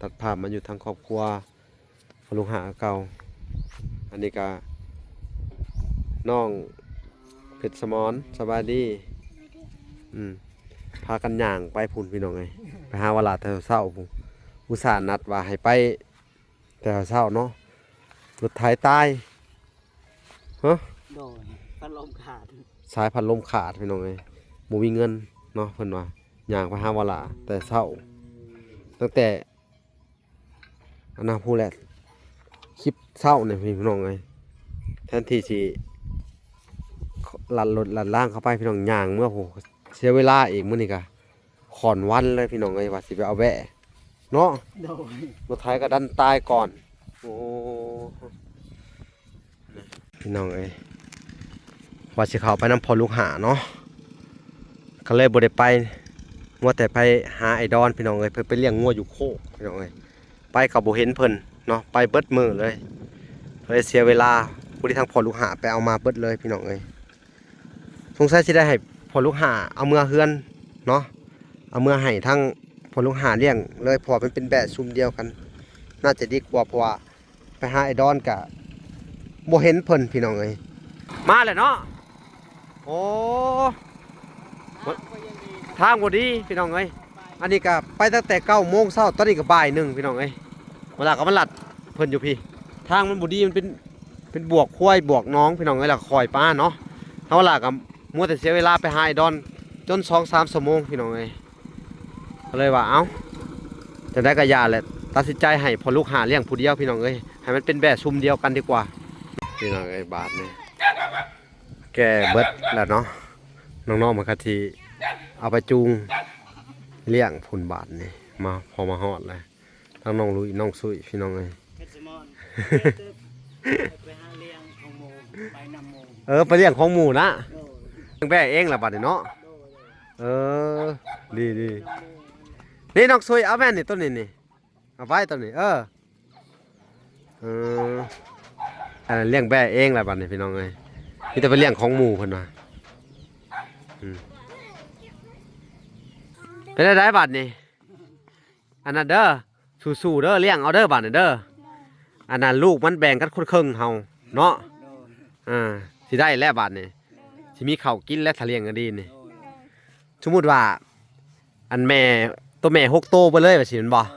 ຕັດພາບມາຢູ່ທາງຄອບຄົວພໍ່ລູກຫ້າເກົ່າ. ອັນນີ້ກະນ້ອງເພັດສະໝອນ ສະບາຍດີ. ອືມ ພາກັນຍ່າງໄປພຸ້ນພີ່ນ້ອງເອີຍ ໄປຫາວາລາແຕ່ເຊົ້າພຸ້ນ. ອຸດສ່ານັດວ່າໃຫ້ໄປແຕ່ເຊົ້າເນາະ ລົດໄຖຕາຍ. ຮະ? ໂດຍ ພັດລົມຂາດ ສາຍພັດລົມຂາດພີ່ນ້ອງເອີຍ ບໍ່ມີເງິນເນາະ. ເພິ່ນວ່າຍ່າງໄປຫາວາລາແຕ່ເຊົ້າ ຕັ້ງແຕ່ ອັນນະ ຜູ້ແຫຼະ ຄລິບເຊົ້ານີ້ພີ່ນ້ອງເອີຍ ແທນທີ່ຊິລັດລົດລັດລາງເຂົ້າໄປພີ່ນ້ອງ ຍ່າງເມືອພຸ້ນ ເສຍເວລາອີກ. ມື້ນີ້ກະຂ້ອນວັນເລີຍພີ່ນ້ອງເອີຍ ວ່າຊິໄປເອົາແບ້ເນາະ. ໂດຍ ລົດໄຖກະດັນຕາຍກ່ອນ. ໂອ້ ພີ່ນ້ອງເອີຍ ວ່າຊິເຂົ້າໄປນຳພໍ່ລູກຫ້າເນາະ ກະເລີຍບໍ່ໄດ້ໄປ ມົວແຕ່ໄປຫາໄອ້ດອນພີ່ນ້ອງເອີຍ. ເພິ່ນໄປລ້ຽງງົວຢູ່ໂຄກພີ່ນ້ອງເອີຍ ໄປກະບໍ່ເຫັນເພິ່ນເນາະ ໄປເບິດມື້ເລີຍ ເລີຍເສຍເວລາ. ຜູ້ທີ່ທາງພໍ່ລູກຫ້າໄປເອົາມາເບິດເລີຍພີ່ນ້ອງເອີຍ. ສົງໄສຊິໄດ້ໃຫ້ພໍ່ລູກຫ້າເອົາເມືອເຮືອນເນາະ ເອົາເມືອໃຫ້ທາງພໍ່ລູກຫ້າລ້ຽງເລີຍ ເພາະວ່າມັນເປັນແບ້ຊຸມດຽວກັນ ໜ້າຈະດີກວ່າ ເພາະວ່າ ໄປຫາໄອ້ດອນກະບໍ່ເຫັນເພິ່ນພີ່ນ້ອງເອີຍ. ມາແລ້ວເນາະ. ໂອ້ ທາງບໍ່ດີພີ່ນ້ອງເອີຍ. ອັນນີ້ກະໄປຕັ້ງແຕ່ເກົ້າໂມງເຊົ້າ ຕອນນີ້ກະບ່າຍໜຶ່ງພີ່ນ້ອງເອີຍ. ເວລາກະມາລັດເພິ່ນຢູ່ພີ້ ທາງມັນບໍ່ດີ ມັນເປັນ ເປັນບວກຄວາຍບວກໜອງພີ່ນ້ອງເອີຍ ແລ້ວກະຄອຍປາເນາະ. ເຮົາລະກະມົວແຕ່ເສຍເວລາໄປຫາໄອ້ດອນຈົນສອງສາມຊົ່ວໂມງພີ່ນ້ອງເອີຍ. ກະເລີຍວ່າ ເອົ້າ ຈັ່ງໃດກະຢ່າແຫຼະ ຕັດສິນໃຈໃຫ້ພໍ່ລູກຫ້າລ້ຽງຜູ້ດຽວພີ່ນ້ອງເອີຍ ໃຫ້ມັນເປັນແບ້ຊຸມດຽວກັນດີກວ່າພີ່ນ້ອງເອີຍ. ບາດນີ້ແກ່ເບິດແລ້ວເນາະ ນ້ອງໆ ມັນກະຊິເອົາໄປຈູງລ້ຽງພຸ້ນ. ບາດນີ້ມາ ພໍມາຮອດແລ້ວ ທັງນ້ອງລຸຍ ນ້ອງສຸຍພີ່ນ້ອງເອີຍ. ເພັດສະໝອນ ໄປຫາລ້ຽງຂອງໝູ່ ໄປນຳໝູ່ ເອີ ໄປລ້ຽງຂອງໝູ່ນະ. ໂດຍ ລ້ຽງແບ້ເອງລະບາດນີ້ເນາະ. ໂດຍ ເອີ ດີໆ ນີ້ນ້ອງສຸຍ ເອົາແມ່ນນີ້ ໂຕນີ້ນີ້ ເອົາໄວ້ໂຕນີ້ ເອີ ເອີ ອັນນັ້ນລ້ຽງແບ້ເອງລະບາດນີ້ພີ່ນ້ອງເອີຍ ມີແຕ່ໄປລ້ຽງຂອງໝູ່ເພິ່ນວ່າ. ອືມ ເປັນຈັ່ງໃດບາດນີ້? ອັນນັ້ນເດີ ສູ້ໆເດີ ລ້ຽງເອົາເດີບາດນີ້ເດີ. ອັນນັ້ນລູກມັນແບ່ງກັນຄົນເຄິ່ງເຮົາເນາະ. ໂດຍ ອ່າ ຊິໄດ້ແລ້ວບາດນີ້ ໂດຍ ຊິມີເຂົ້າກິນແລ້ວ ຖ້າລ້ຽງກັນດີນີ້. ໂດຍ ສົມມຸດວ່າ ອັນແມ່ ໂຕແມ່ຫົກໂຕໄປເລີຍວ່າຊີ້ແມ່ນບໍ່? ໂດ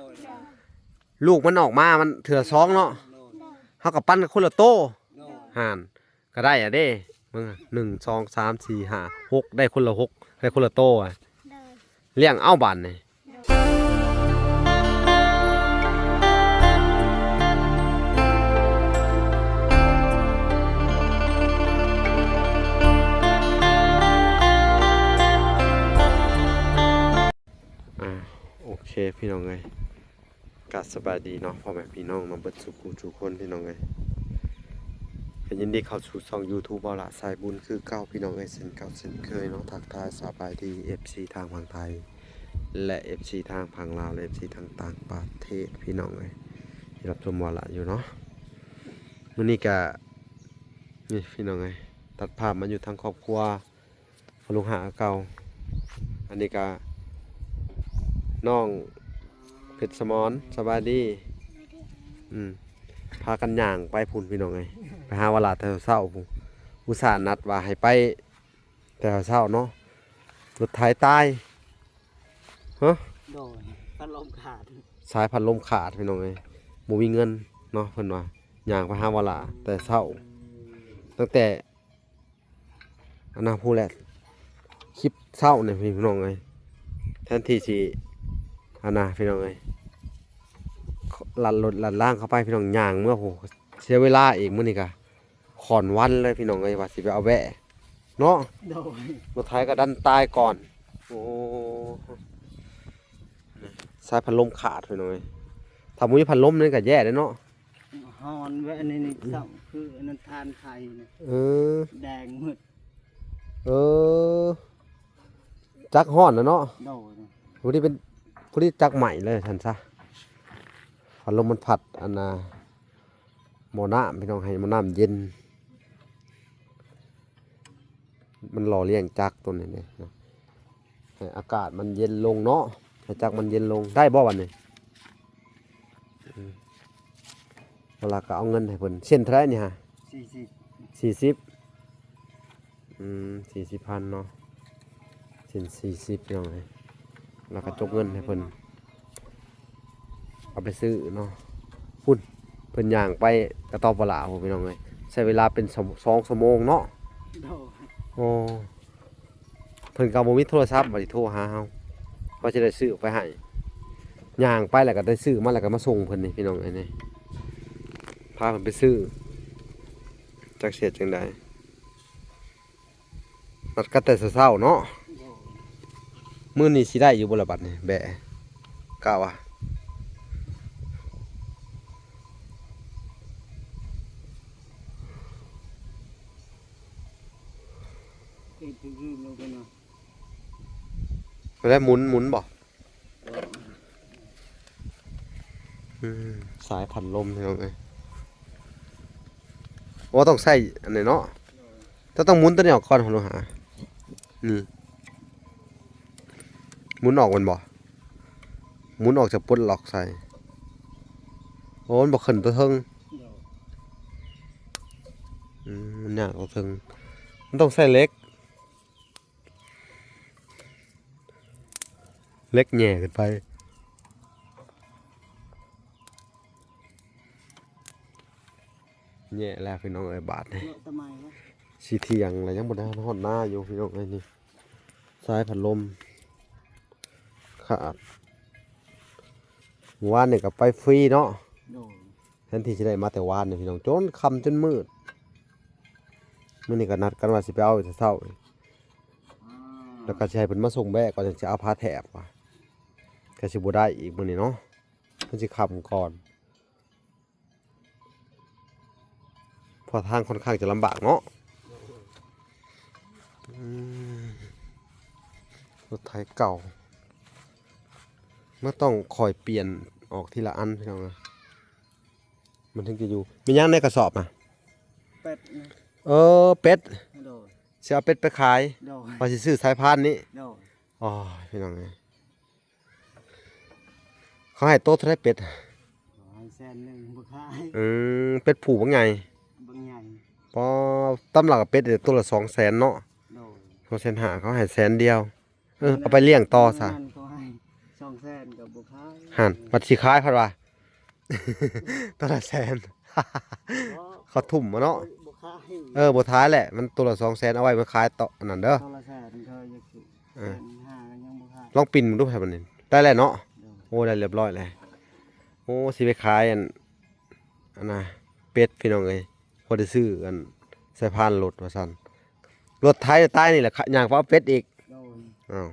ຍ ລູກມັນອອກມາມັນເທື່ອສອງເນາະ. ໂດຍ ເຮົາກະປັນຄົນລະໂຕ. ໂດຍ ຫັ້ນ ກະໄດ້ອະເດ້ ເບິ່ງ ໜຶ່ງ ສອງ ສາມ ສີ່ ຫ້າ ຫົກ ໄດ້ຄົນລະຫົກ ໄດ້ຄົນລະໂຕອະ. ໂດຍ ລ້ຽງເອົາບາດນີ້. ອ່າ ໂອເຄພີ່ນ້ອງເອີຍ ກະສະບາຍດີເນາະ ພໍ່ແມ່ພີ່ນ້ອງເນາະ ເບິດສູ່ຜູ້ສູ່ຄົນພີ່ນ້ອງເອີຍ. ກະຍິນດີເຂົ້າສູ່ຊ່ອງຢູທູບ ເບົາຫຼ້າສາຍບຸນຄືເກົ່າພີ່ນ້ອງເອີຍ ເຊັ່ນເກົ່າເຊັ່ນເຄີຍເນາະ. ທັກທາຍສະບາຍດີເອັຟຊີທາງຝັ່ງໄທ ແລະ ເອັຟຊີທາງຝັ່ງລາວ ແລະ ເອັຟຊີທາງຕ່າງປະເທດພີ່ນ້ອງເອີຍ ທີ່ຮັບຊົມເບົາຫຼ້າຢູ່ເນາະ. ມື້ນີ້ກະ ນີ້ພີ່ນ້ອງເອີຍ ຕັດພາບມາຢູ່ທາງຄອບຄົວ ພໍ່ລູກຫ້າເກົ່າ. ອັນນີ້ກະນ້ອງເພັດສະໝອນ ສະບາຍດີ. ອືມ ພາກັນຍ່າງໄປພຸ້ນພີ່ນ້ອງເອີຍ ໄປຫາວາລາແຕ່ເຊົ້າພຸ້ນ. ອຸດສ່ານັດວ່າໃຫ້ໄປແຕ່ເຊົ້າເນາະ ລົດໄຖຕາຍ. ຮະ? ໂດຍ ພັດລົມຂາດ ສາຍພັດລົມຂາດພີ່ນ້ອງເອີຍ ບໍ່ມີເງິນເນາະ. ເພິ່ນວ່າຍ່າງໄປຫາວາລາແຕ່ເຊົ້າ ຕັ້ງແຕ່ ອັນນະ ຜູ້ແຫຼະ ຄລິບເຊົ້ານີ້ພີ່ນ້ອງເອີຍ ແທນທີ່ຊິ ອັນນະ ພີ່ນ້ອງເອີຍ ລັດລົດລັດລາງເຂົ້າໄປພີ່ນ້ອງ ຍ່າງເມືອພຸ້ນ ເສຍເວລາອີກ. ມື້ນີ້ກະຂ້ອນວັນເລີຍພີ່ນ້ອງເອີຍ ວ່າຊິໄປເອົາແບ້ເນາະ. ໂດຍ ລົດໄຖກະດັນຕາຍກ່ອນ. ໂອ້ ສາຍພັດລົມຂາດພີ່ນ້ອງເອີຍ ຖ້າບໍ່ມີພັດລົມນີ້ກະແຍ່ເດ້ເນາະ. ຮ້ອນເວີຍ ອັນນີ້ນີ້ ອືມ ຊ້ຳຄືອັນນັ້ນ ຖ່ານໄຂ່ນີ້ ເອີ ແດງໝົດ. ເອີ ຈັກຮ້ອນນະເນາະ. ໂດຍ ຜູ້ທີ່ເປັນ ຜູ້ທີ່ຈັກໄໝ້ເລີຍຊັ້ນຊະ. ພັດລົມມັນພັດ ອັນນ່າ ໝໍ້ນ້ຳພີ່ນ້ອງ ໃຫ້ໝໍ້ນ້ຳເຢັນ ມັນຫຼໍ່ລ້ຽງຈັກໂຕນີ້ເດ້ເນາະ ໃຫ້ອາກາດມັນເຢັນລົງເນາະ ໃຫ້ຈັກມັນເຢັນລົງ. ໄດ້ບໍ່ບາດນີ້? ເວລາກໍເອົາເງິນໃຫ້ເພິ່ນ ເຊັ່ນເທົ່າໃດນີ້ຫະ? ສີ່ສິບ ສີ່ສິບ ອືມ ສີ່ສິບພັນເນາະ ເຊັ່ນສີ່ສິບ ພີ່ນ້ອງເອີຍ ແລ້ວກໍຈົກເງິນໃຫ້ເພິ່ນ ເອົາໄປຊື້ເນາະ. ພຸ້ນ ເພິ່ນຍ່າງໄປກະຕອບປະຫຼາພຸ້ນ ພີ່ນ້ອງເອີຍ ໃຊ້ເວລາເປັນສອງ ສອງຊົ່ວໂມງເນາະ. ໂອ້ ເພິ່ນກໍບໍ່ມີໂທລະສັບ ບາດນີ້ໂທຫາເຮົາ ວ່າຊິໄດ້ຊື້ໄປໃຫ້ ຍ່າງໄປແລ້ວກໍໄດ້ຊື້ມາ ແລ້ວກໍມາສົ່ງເພິ່ນນີ້ ພີ່ນ້ອງເອີຍ ນີ້ ພາເພິ່ນໄປຊື້ ຈັກຊິເຮັດຈັ່ງໃດ ນັດກັນແຕ່ເຊົ້າໆເນາະ. ມື້ນີ້ຊິໄດ້ຢູ່ບໍ່ລະບັດນີ້ ແບະ ກະວ່າ ແລ້ວໝູນ ໝູນບໍ່? ອືມ ສາຍພັດລົມ ພີ່ນ້ອງເອີຍ ໂອ້ ຕ້ອງໃຊ້ອັນນີ້ເນາະ ເຈົ້າຕ້ອງໝູນຕົວນີ້ອອກກ່ອນ ເຮົາຫາ ນີ້ ໝູນອອກແມ່ນບໍ່? ໝູນອອກ ຈະປົດລັອກໃສ່ ໂອ້ ມັນບໍ່ຂຶ້ນຕົວເທິງ ອືມ ມັນຍາກຕົວເທິງ ມັນຕ້ອງໃຊ້ເຫຼັກ ເຫຼັກແຫຍ່ຂຶ້ນໄປ ແຫຍ່ແລ້ວພີ່ນ້ອງເອີຍ ບາດນີ້ ເລາະຕະໄໝແລ້ວ ຊິທ່ຽງແລ້ວ ຍັງບໍ່ໄດ້ຮອດນາຢູ່ພີ່ນ້ອງເອີຍ ນີ້ ສາຍພັດລົມຂາດ ມື້ວານນີ້ກໍໄປຟຣີເນາະ ໂດຍ ແທນທີ່ຊິໄດ້ມາແຕ່ວານນີ້ພີ່ນ້ອງ ຈົນຄ່ຳຈົນມືດ ມື້ນີ້ກໍນັດກັນວ່າຊິໄປເອົາແຕ່ເຊົ້າ ແລ້ວກໍຊິໃຫ້ເພິ່ນມາສົ່ງແບະກ່ອນ ຈັ່ງຊິເອົາຜ້າແຖບວ່າ ກໍຊິບໍ່ໄດ້ອີກມື້ນີ້ເນາະ ມັນຊິຄ່ຳກ່ອນ ເພາະທາງຂ້ອນຂ້າງຈະລຳບາກເນາະ ອືມ ລົດໄຖເກົ່າ ມັນຕ້ອງຄ່ອຍປ່ຽນອອກທີລະອັນ ພີ່ນ້ອງເອີຍ ມັນເຖິງຈະຢູ່. ມີຫຍັງໃນກະສອບນະ? ເປັດນະ. ເອີ ເປັດ. ໂດຍ. ຊິເອົາເປັດໄປຂາຍ? ໂດຍ. ວ່າຊິຊື້ສາຍພານນີ້? ໂດຍ. ໂອ້ຍ ພີ່ນ້ອງເອີຍ ເຂົາໃຫ້ໂຕເທົ່າໃດເປັດ? ໃຫ້ແສນໜຶ່ງ ບໍ່ຂາຍ. ອືມ ເປັດຜູ້ບັກໃຫຍ່ ບັກໃຫຍ່. ປໍ ຕາມຫຼັກເປັດໂຕລະສອງແສນເນາະ. ໂດຍ. ສອງແສນຫ້າ ເຂົາໃຫ້ແສນດຽວ. ເອີ ເອົາໄປລ້ຽງຕໍ່ຊະ. ນັ້ນເຂົາໃຫ້ສອງແສນກໍບໍ່ຂາຍ. ຫັ້ນ ບັດຊິຂາຍພັດວ່າ ໂຕລະແສນ ເຂົາທຸ່ມມາເນາະ. ບໍ່ຂາຍ. ເອີ ບໍ່ຂາຍແຫຼະ ມັນໂຕລະສອງແສນ ເອົາໄວ້ມາຂາຍຕໍ່ອັນນັ້ນເດີ. ໂຕລະແສນກໍຢາກຊື້ ເອີ ແສນຫ້າກໍຍັງບໍ່ຂາຍ. ລອງປິ່ນເບິ່ງດູໃຫ້ມັນນີ້ ໄດ້ແລ້ວເນາະ. ໂດຍ. ໂອ້ ໄດ້ຮຽບຮ້ອຍແລ້ວ. ໂອ້ ຊິໄປຂາຍອັນ ອັນນ່າ ເປັດ ພີ່ນ້ອງເອີຍ ພໍໄດ້ຊື້ອັນສາຍພານລົດວ່າຊັ້ນ. ລົດໄຖຕາຍນີ້ແຫຼະ ຍ່າງໄປເອົາເປັດອີກ. ໂດຍ. ອ້າວ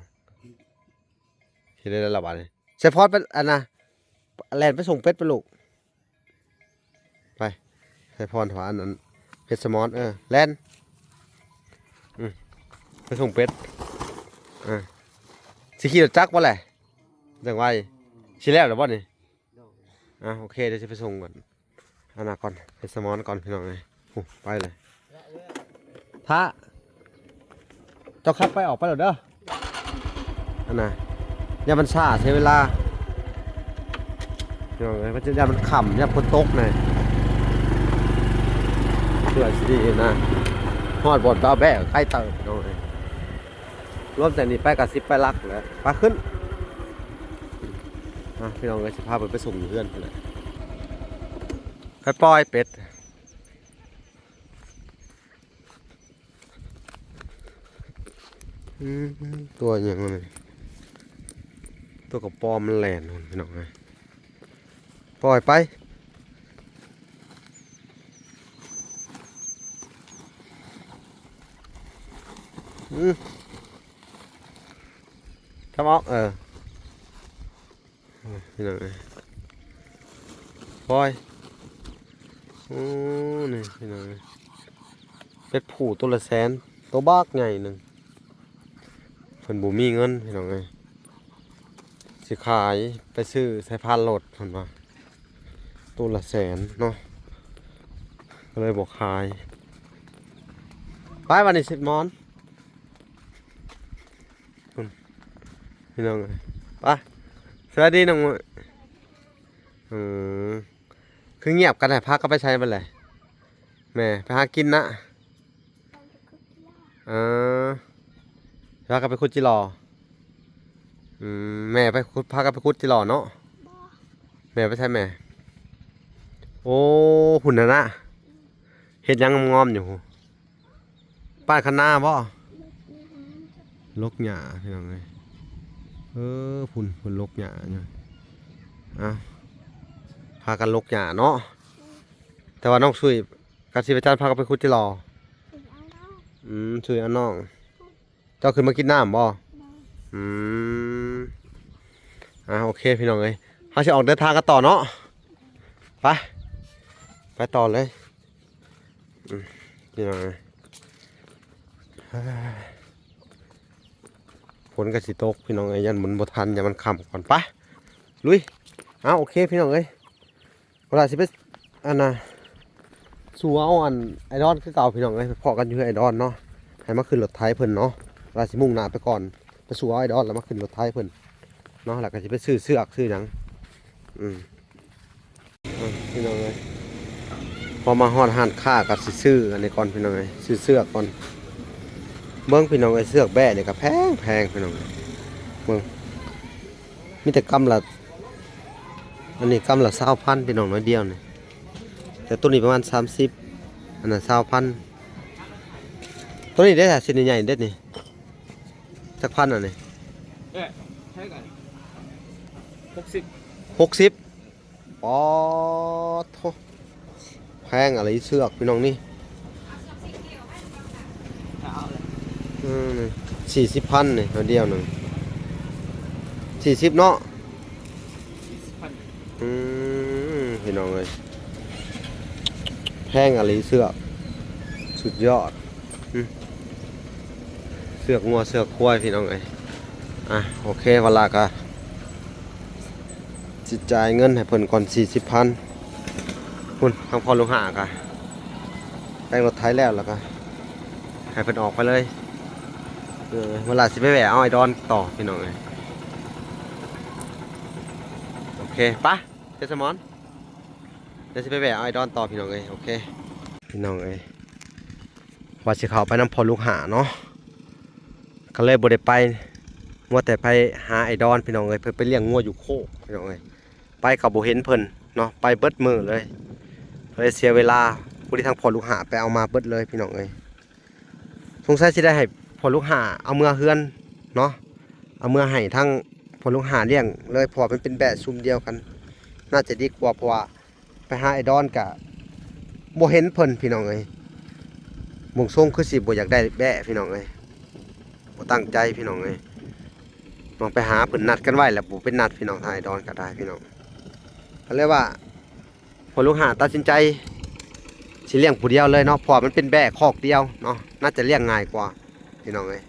ເຮັດໄດ້ແລ້ວບາດນີ້. ໄຊພອນໄປ ອັນນ່າ ແລ່ນໄປສົ່ງເປັດໄປລູກ ໄປ. ໄຊພອນ ເພດສະໝອນ ເອີ ແລ່ນ ອືມ ໄປສົ່ງເປັດ. ເອີ ຊິຂີ່ລົດຈັກບໍ່ແຫຼະ ຈັ່ງໄວ. ຊິແລ້ວແລ້ວບໍ່ນີ້? ອ່າ ໂອເຄ ດຽວຊິໄປສົ່ງກ່ອນ ອັນນ່າກ່ອນ ເພດສະໝອນກ່ອນ ພີ່ນ້ອງເອີຍ. ໂອ້ ໄປເລີຍ ຖ້າ ເຈົ້າຂັບໄປ ອອກໄປໂລດເດີ ອັນນ່າ ຢ່າມັນຊ້າ ເສຍເວລາ ພີ່ນ້ອງເອີຍ. ມັນຈະ ຢ້ານມັນຄ່ຳ ຢ້ານຝົນຕົກນະ ເພື່ອຊິດີນະ ຮອດບ່ອນໄປເອົາແບກໄກເຕີບ ພີ່ນ້ອງເອີຍ. ລວມຈາກນີ້ໄປກໍສິບປາຍຫຼັກແຫຼະ ໄປຂຶ້ນ. ອ່ະ ພີ່ນ້ອງເອີຍ ຊິພາເພິ່ນໄປສົ່ງຢູ່ເຮືອນພຸ້ນແຫຼະ ໄປປ່ອຍເປັດ. ອືມ ຕົວຫຍັງນີ້ ຕົວກະປອມມັນແລ່ນພຸ້ນ ພີ່ນ້ອງເອີຍ. ປ່ອຍໄປ ອືມ ທຳອອກ ເອີ ພີ່ນ້ອງເອີຍ ປ່ອຍ. ໂອ້ ນີ້ ພີ່ນ້ອງເອີຍ ເປັດຜູ້ໂຕລະແສນ ໂຕບັກໃຫຍ່ໜຶ່ງ. ເພິ່ນບໍ່ມີເງິນ ພີ່ນ້ອງເອີຍ ຊິຂາຍໄປຊື້ສາຍພານລົດ ເພິ່ນວ່າໂຕລະແສນເນາະ ກໍເລີຍບໍ່ຂາຍ. ໄປບັດນີ້ ສິບໝອນ ພຸ້ນ ພີ່ນ້ອງເອີຍ ໄປ. ສະບາຍດີນ້ອງ ອືມ ຄືງຽບກັນແທ້? ພາກັນໄປໃສເບິດແຫຼະ? ແມ່ໄປຫາກິນນະ? ເອີ ພາກັນໄປຂຸດຈິຫຼໍ່. ອືມ ແມ່ໄປຂຸດ ພາກັນໄປຂຸດຈິຫຼໍ່ເນາະ. ແມ່ໄປໃສແມ່? ໂອ້ ພຸ້ນນະນະ ເຮັດຫຍັງງອມໆຢູ່ພຸ້ນ? ປາດຄັນນາບໍ່? ລົກຫຍ້າພີ່ນ້ອງເອີຍ. ເອີ ພຸ້ນ ເພິ່ນລົກຫຍ້າຢູ່. ເອົ້າ ພາກັນລົກຫຍ້າເນາະ. ແຕ່ວ່ານ້ອງຊຸຍກັບຊີວະຈັນພາກັນໄປຂຸດຈິຫຼໍ່. ອືມ ຊຸຍເອົານ້ອງ. ເຈົ້າຂຶ້ນມາກິນນ້ຳບໍ່? ອືມ ອ່າ ໂອເຄພີ່ນ້ອງເອີຍ ເຮົາຊິອອກເດີນທາງກັນຕໍ່ເນາະ. ໄປ ໄປຕໍ່ເລີຍ. ອືມ ພີ່ນ້ອງເອີຍ ຝົນກໍຊິຕົກພີ່ນ້ອງເອີຍ ຢ້ານມັນບໍ່ທັນ ຢ້ານມັນຄ່ຳກ່ອນ. ໄປ ລຸຍ. ເອົາ ໂອເຄພີ່ນ້ອງເອີຍ ເວລາຊິໄປ ອັນນ່າ ສູ່ເອົາອັນ ໄອດອນຄືເກົ່າພີ່ນ້ອງເອີຍ ໄປພໍ້ກັນຢູ່ເຮືອນໄອດອນເນາະ. ໃຫ້ມາຂຶ້ນລົດໄຖເພິ່ນເນາະ ວ່າຊິມຸ່ງໜ້າໄປກ່ອນ ໄປສູ່ເອົາໄອດອນ ແລ້ວມາຂຶ້ນລົດໄຖເພິ່ນເນາະ ແລ້ວກໍຊິໄປຊື້ເຊືອກຊື້ຫຍັງ. ອືມ ອ່ະ ພີ່ນ້ອງເອີຍ ພໍມາຮອດຮ້ານຄ້າກໍຊິຊື້ອັນນີ້ກ່ອນພີ່ນ້ອງເອີຍ ຊື້ເຊືອກກ່ອນ. ເບິ່ງພີ່ນ້ອງເອີຍ ເຊືອກແບ້ນີ້ກໍແພງໆ ພີ່ນ້ອງເອີຍ ເບິ່ງ ມີແຕ່ກຳລະ ອັນນີ້ກຳລະຊາວພັນພີ່ນ້ອງ ໜ້ອຍດຽວນີ້ ແຕ່ໂຕນີ້ປະມານສາມສິບ ອັນນັ້ນຊາວພັນ. ໂຕນີ້ເດ້ ຊິນໃຫຍ່ເດ້ນີ້ ຈັກພັນອັນນີ້? ຫົກສິບ ຫົກສິບ. ປາດໂທ້ ແພງອີ່ຫຼີເຊືອກພີ່ນ້ອງນີ້. ເອີ ສີ່ສິບພັນນີ້ ດຽວໜຶ່ງ ສີ່ສິບເນາະ. ອືມ ພີ່ນ້ອງເອີຍ ແພງອີ່ຫຼີເຊືອກ ສຸດຍອດ. ອືມ ເຊືອກງົວເຊືອກຄວາຍພີ່ນ້ອງເອີຍ. ອ່ະ ໂອເຄ ວາລາກະຊິຈ່າຍເງິນໃຫ້ເພິ່ນກ່ອນສີ່ສິບພັນ. ພຸ້ນ ທາງພໍ່ລູກຫ້າກະແຕ່ງລົດໄຖແລ້ວ ແລ້ວກະໃຫ້ເພິ່ນອອກໄປເລີຍ. ເອີ ວາລາຊິໄປແວ່ເອົາໄອດອນຕໍ່ພີ່ນ້ອງເອີຍ. ໂອເຄ ໄປ ເຈສມອນ ດຽວຊິໄປແວ່ເອົາໄອດອນຕໍ່ພີ່ນ້ອງເອີຍ. ໂອເຄ ພີ່ນ້ອງເອີຍ ວ່າຊິເຂົ້າໄປນຳພໍ່ລູກຫ້າເນາະ ກໍເລີຍບໍ່ໄດ້ໄປ ມົວແຕ່ໄປຫາໄອດອນພີ່ນ້ອງເອີຍ ເພິ່ນໄປລ້ຽງງົວຢູ່ໂຄກພີ່ນ້ອງເອີຍ. ໄປກໍບໍ່ເຫັນເພິ່ນເນາະ ໄປເບິດມື້ເລີຍ ເລີຍເສຍເວລາ. ຜູ້ທີ່ທາງພໍ່ລູກຫ້າໄປເອົາມາເບິດເລີຍພີ່ນ້ອງເອີຍ. ສົງໄສຊິໄດ້ໃຫ້ພໍ່ລູກຫ້າເອົາເມືອເຮືອນເນາະ ເອົາເມືອໃຫ້ທາງພໍ່ລູກຫ້າລ້ຽງເລີຍ ເພາະວ່າມັນເປັນແບ້ຊຸມດຽວກັນ ໜ້າຈະດີກວ່າ ເພາະວ່າໄປຫາໄອ້ດອນກະບໍ່ເຫັນເພິ່ນພີ່ນ້ອງເອີຍ. ເບິ່ງຊົງຄືຊິບໍ່ຢາກໄດ້ແບ້ພີ່ນ້ອງເອີຍ ບໍ່ຕັ້ງໃຈພີ່ນ້ອງເອີຍ. ລອງໄປຫາເພິ່ນນັດກັນໄວ້ແລ້ວ ບໍ່ໄປນັດພີ່ນ້ອງ ທາງໄອ້ດອນກະໄດ້ພີ່ນ້ອງ. ກໍເລີຍວ່າ ພໍ່ລູກຫ້າຕັດສິນໃຈຊິລ້ຽງຜູ້ດຽວເລີຍເນາະ ເພາະວ່າມັນເປັນແບ້ຄອກດຽວເນາະ ໜ້າຈະລ້ຽງງ່າຍກວ່າພີ່ນ້ອງເອີຍ.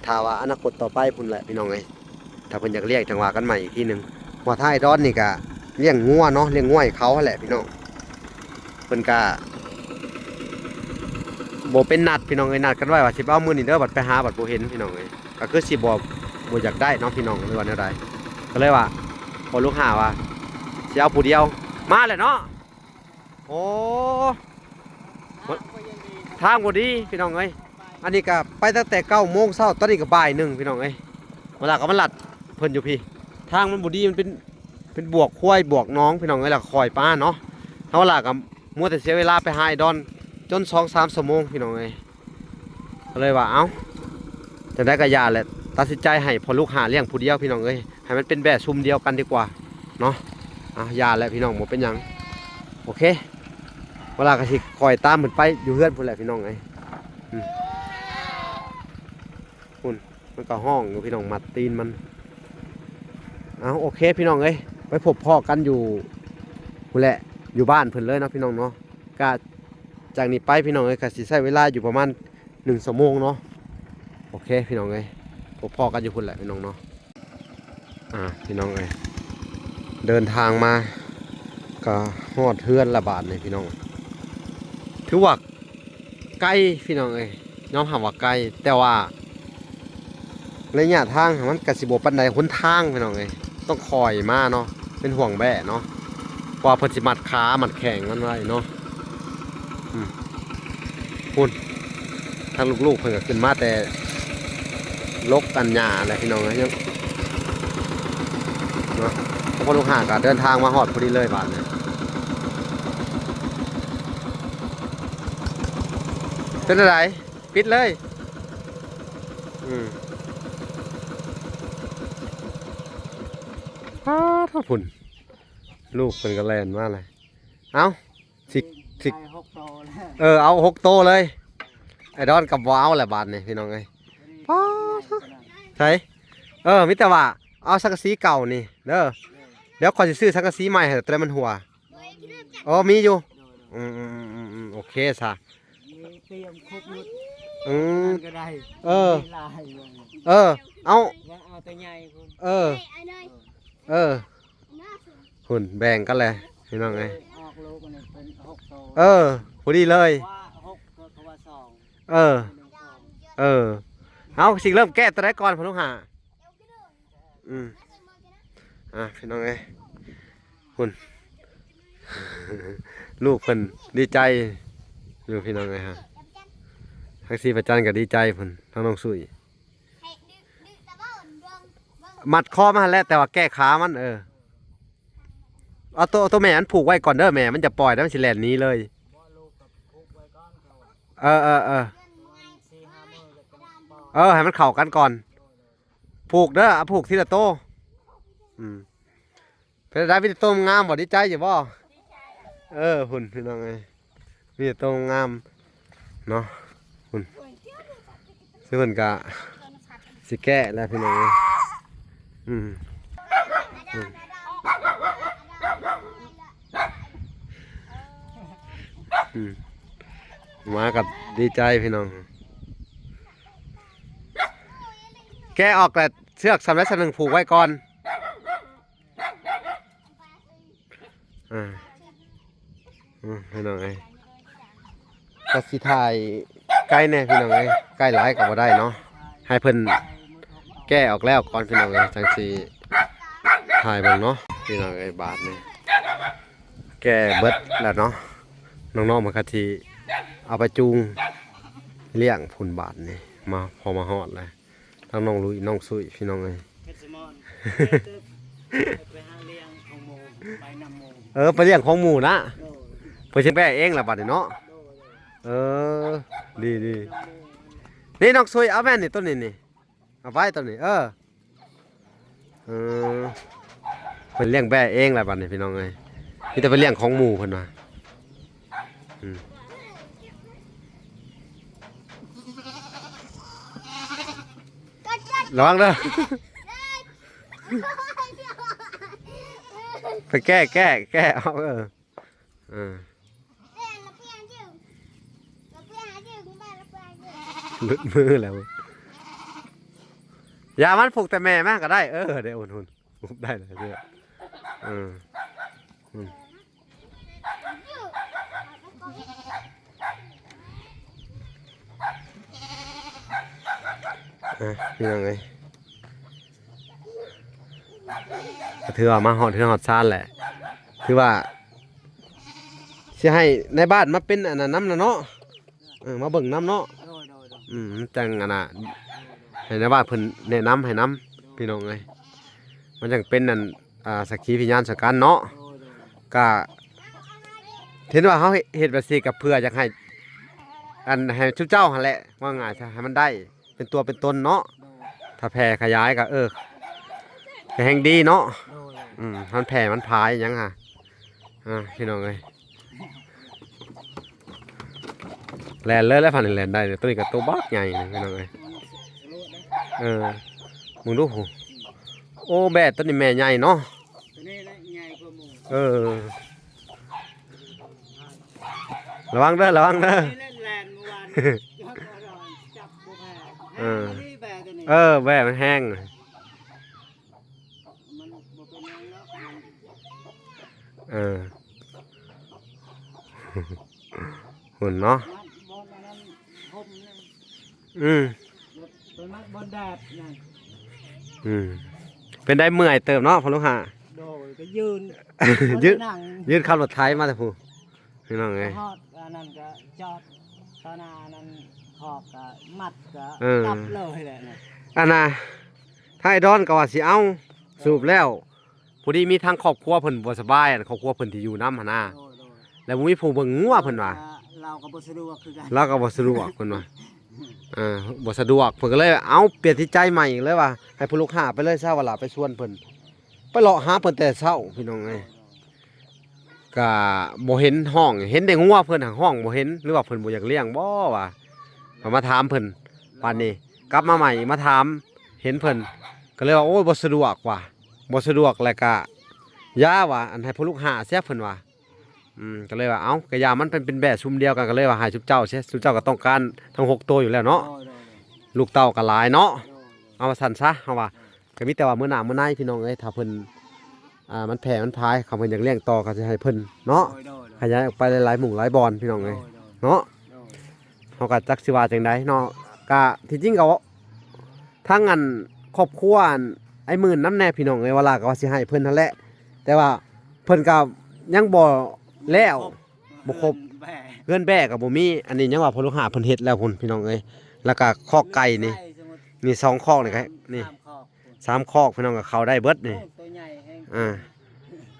ຖ້າວ່າອະນາຄົດຕໍ່ໄປພຸ້ນແຫຼະພີ່ນ້ອງເອີຍ ຖ້າເພິ່ນຢາກລ້ຽງຈັ່ງວ່າກັນໃໝ່ອີກທີໜຶ່ງ. ເພາະວ່າທາງໄອ້ດອນນີ້ກະລ້ຽງງົວເນາະ ລ້ຽງງົວໃຫ້ເຂົາຫັ້ນແຫຼະພີ່ນ້ອງ. ເພິ່ນກະບໍ່ເປັນນັດພີ່ນ້ອງເອີຍ ນັດກັນໄວ້ວ່າຊິໄປເອົາມື້ນີ້ເດີ ບັດໄປຫາບັດບໍ່ເຫັນພີ່ນ້ອງເອີຍ. ກໍຄືຊິບໍ່ ບໍ່ຢາກໄດ້ເນາະພີ່ນ້ອງ ຫຼືວ່າແນວໃດ. ກໍເລີຍວ່າ ພໍ່ລູກຫ້າວ່າຊິເອົາຜູ້ດຽວ ມາແຫຼະເນາະ. ໂອ້ ທາງບໍ່ດີພີ່ນ້ອງເອີຍ. ອັນນີ້ກໍໄປຕັ້ງແຕ່ເກົ້າໂມງເຊົ້າ ຕອນນີ້ກໍບ່າຍໜຶ່ງພີ່ນ້ອງເອີຍ. ເວລາກໍມາລັດເພິ່ນຢູ່ພີ້ ທາງມັນບໍ່ດີ ມັນເປັນ ເປັນບວກຄວາຍບວກໜອງພີ່ນ້ອງເອີຍ ແລ້ວກໍຄອຍປາເນາະ. ເຮົາລະກໍມົວແຕ່ເສຍເວລາໄປຫາໄອ້ດອນຈົນສອງສາມຊົ່ວໂມງພີ່ນ້ອງເອີຍ. ກໍເລີຍວ່າ ເອົ້າ ຈັ່ງໃດກໍຢ່າແຫຼະ ຕັດສິນໃຈໃຫ້ພໍ່ລູກຫ້າລ້ຽງຜູ້ດຽວພີ່ນ້ອງເອີຍ ໃຫ້ມັນເປັນແບ້ຊຸມດຽວກັນດີກວ່າເນາະ. ເອົ້າ ຢ່າແຫຼະພີ່ນ້ອງ ບໍ່ເປັນຫຍັງ. ໂອເຄ ວາລາກໍຊິຄ່ອຍຕາມເພິ່ນໄປຢູ່ເຮືອນພຸ້ນແຫຼະພີ່ນ້ອງເອີຍ. ອືມ ພຸ້ນ ມັນກໍຮ້ອງຢູ່ພີ່ນ້ອງ ມັດຕີນມັນ. ເອົາ ໂອເຄພີ່ນ້ອງເອີຍ ໄປພົບພໍ້ກັນຢູ່ພຸ້ນແຫຼະ ຢູ່ບ້ານເພິ່ນເລີຍເນາະພີ່ນ້ອງເນາະ. ກະຈາກນີ້ໄປພີ່ນ້ອງເອີຍ ກະຊິໃຊ້ເວລາຢູ່ປະມານໜຶ່ງຊົ່ວໂມງເນາະ. ໂອເຄພີ່ນ້ອງເອີຍ ພົບພໍ້ກັນຢູ່ພຸ້ນແຫຼະພີ່ນ້ອງເນາະ. ອ່າ ພີ່ນ້ອງເອີຍ ເດີນທາງມາກໍຮອດເຮືອນລະບາດນີ້ພີ່ນ້ອງ. ຖືວ່າ ໄກພີ່ນ້ອງເອີຍ ຍອມຮັບວ່າໄກ ແຕ່ວ່າໄລຍະທາງມັນກະຊິບໍ່ປານໃດ ຫົນທາງພີ່ນ້ອງເອີຍ ຕ້ອງຄ່ອຍມາເນາະ ເປັນຫ່ວງແບ້ເນາະ. เพราะว่าเพิ่นสิมัดขามัดแข้งมันไว้เนาะ อืม พุ้น ทางลูกๆเพิ่นก็ขึ้นมาแต่ลกอันหญ้าแหละพี่น้องเอ้ย เนาะ พอพ่อลุงหาก็เดินทางมาฮอดพอดีเลยบาดนี้ เป็นจั่งใด ปิดเลย อืม ป๊าด พุ้น ลูกเพิ่นก็แล่นมาเลย เอ้า สิ สิ ได้หกโตแล้ว เออ เอาหกโตเลย ไอ้ดอนก็บ่เอาแหละบาดนี้พี่น้องเอ้ย ป๊าด ใส่ เออ มีแต่ว่าเอาสังกะสีเก่านี่เด้อ เดี๋ยวข้อยสิซื้อสังกะสีใหม่ให้ แต่มันหัว อ๋อ มีอยู่ อืมๆๆๆ โอเคซะ มีเตรียมครบหมด อืม นั่นก็ได้ เออ มีหลายอยู่ เออ เอา แล้วเอาแต่ใหญ่พุ้น เออ เออ พุ้น แบ่งกันแหละพี่น้องเอ้ย ออกลูกมันเป็นหกโต เออ พอดีเลย ว่าหก เพราะว่าสอง เออ เออ เอา สิเริ่มแกะตัวใดก่อน พ่อลุงหา อืม อ่ะ พี่น้องเอ้ย พุ้น ลูกเพิ่นดีใจอยู่ พี่น้องเอ้ยฮะ ทั้งสีประจันก็ดีใจพุ้น ทั้งน้องสุย มัดคอมันหั่นแหละ แต่ว่าแก้ขามัน เออ เอาตัว เอาตัวแม่มันผูกไว้ก่อนเด้อ แม่มันจะปล่อยแล้วมันสิแล่นหนีเลย เออ เออ เออ เออ ให้มันเข้ากันก่อน ผูกเด้อ เอาผูกทีละโต อืม เป็นจั่งใด มีแต่โตงามบ่ ดีใจอยู่บ่ เออ พุ้น พี่น้องเอ้ย มีแต่โตงามเนาะ พุ้น ซึ่งเพิ่นก็สิแกะแล้วพี่น้องเอ้ย อืม อืม อืม มาก็ดีใจพี่น้อง แกะออกแต่เชือกส่ำใดส่ำหนึ่งผูกไว้ก่อน อ่า อืม พี่น้องเอ้ย ก็สิถ่ายใกล้แน่พี่น้องเอ้ย ใกล้หลายก็บ่ได้เนาะ ให้เพิ่นแกะออกแล้วก่อนพี่น้องเอ้ย จั่งสิถ่ายเบิ่งเนาะ พี่น้องเอ้ย บาดนี้ แกะเบิดแล้วเนาะ น้องๆมันก็สิเอาไปจูงเลี้ยงพุ้นบาดนี้ มา พอมาฮอดแล้ว ทั้งน้องลุย น้องสุย พี่น้องเอ้ย เพชรสมร ไปหาเลี้ยงของหมู่ ไปนำหมู่ เออ ไปเลี้ยงของหมู่นะ โดย เพิ่นสิแบกเองล่ะบัดนี้เนาะ โดย โดย เออ ดี ดี นำหมู่ นี่น้องสุย เอาแม่นนี่ ต้นนี้นี่ เอาไว้ต้นนี้ เออ เออ เพิ่นเลี้ยงแบะเองแหละบัดนี้พี่น้องเอ้ย มีแต่ไปเลี้ยงของหมู่เพิ่นว่า อืม ระวังเด้อ ไปแก้ แก้ แก้เอา เออ เออ หลุดมือแล้ว อย่ามันผูกแต่แม่มาก็ได้ เออ เดี๋ยวอุ่นๆ ผูกได้เลยเด้อ เออ อืม อ่ะ พี่น้องเอ้ย ก็ถือว่ามาฮอดเฮือนฮอดซานแหละ ถือว่าสิให้นายบ้านมาเป็นอันนั้นนำนะเนาะ เออ มาเบิ่งนำเนาะ โดย โดย โดย อืม มันจั่งอันน่ะ ให้นายบ้านเพิ่นแนะนำให้นำ พี่น้องเอ้ย มันจั่งเป็นอัน อ่า สักขีพยานสำคัญเนาะ โดย โดย ก็เห็นว่าเฮาเฮ็ดแบบซี่ก็เพื่ออยากให้ อัน ให้ชุมเจ้าหั่นแหละ ว่าง่ายซะ ให้มันได้ เป็นตัวเป็นตนเนาะ โดย ถ้าแผ่ขยายก็ เออ ก็แฮ่งดีเนาะ โดย อืม มันแผ่มันผายหยังหะ อ่า พี่น้องเอ้ย แล่นเลยแล้ว พันธุ์แล่นได้ ตัวนี้ก็ตัวบักใหญ่นะพี่น้องเอ้ย เออ มึงดู โอ้ แบะตัวนี้แม่ใหญ่เนาะ ตัวนี้แหละใหญ่กว่าหมู่ เออ ระวังเด้อ ระวังเด้อ นี่เล่นแลนเมื่อวาน จับบ่แพ้ เออ แฮงอีหลีแบะตัวนี้ เออ แบะมันแฮง มันบ่เป็นหยังดอก เออ พุ้นเนาะ มันบ่ อันนั้น ห่มนั่น อืม ไปมักบนแดดนั่น อืม เป็นได้เมื่อยเติบเนาะ พ่อลุงหา โดย ກໍຢືນ ຢືນ ຢືນຂັບລົດໄຖມາແຕ່ພຸ້ນ ພີ່ນ້ອງເອີຍ ຮອດອັນນັ້ນກໍຈອດຕໍ່ໜ້າອັນນັ້ນ ຄອກກໍມັດກໍ ເອີ ກັບເລີຍແຫຼະນະ ອັນນ່າ ທາງອ້າຍດອນກໍວ່າຊິເອົາ ເອີ ສະຫຼຸບແລ້ວ ພໍດີມີທາງຄອບຄົວເພິ່ນບໍ່ສະບາຍ ອັນຄອບຄົວເພິ່ນທີ່ຢູ່ນຳຫັ້ນນະ ໂດຍໆ ແລ້ວບໍ່ມີຜູ້ເບິ່ງງົວເພິ່ນວ່າ ລາວກໍບໍ່ສະດວກຄືກັນ ລາວກໍບໍ່ສະດວກເພິ່ນວ່າ ເອີ ບໍ່ສະດວກ ເພິ່ນກໍເລີຍເອົາ ປ່ຽນຈິດໃຈໃໝ່ອີກເລີຍວ່າ ໃຫ້ຜູ້ລູກຄ້າໄປເລີຍຊະ ວ່າລະໄປຊວນເພິ່ນ ໄປເລາະຫາເພິ່ນແຕ່ເຊົ້າ ພີ່ນ້ອງເອີຍ ກະບໍ່ເຫັນຮ້ອງ ເຫັນແຕ່ງົວເພິ່ນຫັ້ນຮ້ອງບໍ່ເຫັນ ຫຼືວ່າເພິ່ນບໍ່ຢາກລ້ຽງບໍ່ວ່າ ເຮົາມາຖາມເພິ່ນ ບາດນີ້ກັບມາໃໝ່ມາຖາມ ເຫັນເພິ່ນ ກໍເລີຍວ່າ ໂອ້ຍ ບໍ່ສະດວກວ່າ ບໍ່ສະດວກ ແລ້ວກະຢ່າວ່າ ອັນໃຫ້ຜູ້ລູກຄ້າເສຍເພິ່ນວ່າ ອືມ ກໍເລີຍວ່າ ເອົ້າ ກະຢ່າມັນເປັນ ເປັນແບ້ຊຸມດຽວກັນ ກໍເລີຍວ່າໃຫ້ຊຸມເຈົ້າເສຍ ຊຸມເຈົ້າກໍຕ້ອງການທັງຫົກໂຕຢູ່ແລ້ວເນາະ ໂດຍໆໆ ລູກເຕົ້າກໍຫຼາຍເນາະ ໂດຍໆ ເອົາວ່າຊັ້ນຊະ ເຮົາວ່າ ກໍມີແຕ່ວ່າມື້ໜ້າມື້ໃນ ພີ່ນ້ອງເອີຍ ຖ້າເພິ່ນ ອ່າ ມັນແຜ່ມັນພາຍ ຄັນເພິ່ນຢາກລ້ຽງຕໍ່ກໍຊິໃຫ້ເພິ່ນເນາະ ໂດຍໆໆ ຂະຫຍາຍອອກໄປຫຼາຍໆໝູ່ຫຼາຍບ່ອນ ພີ່ນ້ອງເອີຍ ໂດຍໆ ເນາະ ໂດຍ ເຮົາກໍຈັກຊິວ່າຈັ່ງໃດເນາະ ກະທີ່ຈິງກໍທາງອັນຄອບຄົວອັນອ້າຍໝື່ນນຳແດ່ ພີ່ນ້ອງເອີຍ ວ່າລະກໍວ່າຊິໃຫ້ເພິ່ນຫັ້ນແຫຼະ ແຕ່ວ່າເພິ່ນກໍຍັງບໍ່ແລ້ວ ບໍ່ຄົບ ເຮືອນແບ້ ເຮືອນແບ້ກໍບໍ່ມີ ອັນນີ້ຍັງວ່າພໍ່ລູກຫ້າເພິ່ນເຮັດແລ້ວພຸ້ນ ພີ່ນ້ອງເອີຍ ແລ້ວກໍຄອກໄກ່ນີ້ ໄກ່ ນີ້ສອງຄອກນີ້ກໍ ສາມ ນີ້ ສາມຄອກ ສາມຄອກ ພີ່ນ້ອງ ກໍເຂົ້າໄດ້ເບິດນີ້ ໂອ້ ໂຕໃຫຍ່ແຮງ ອ່າ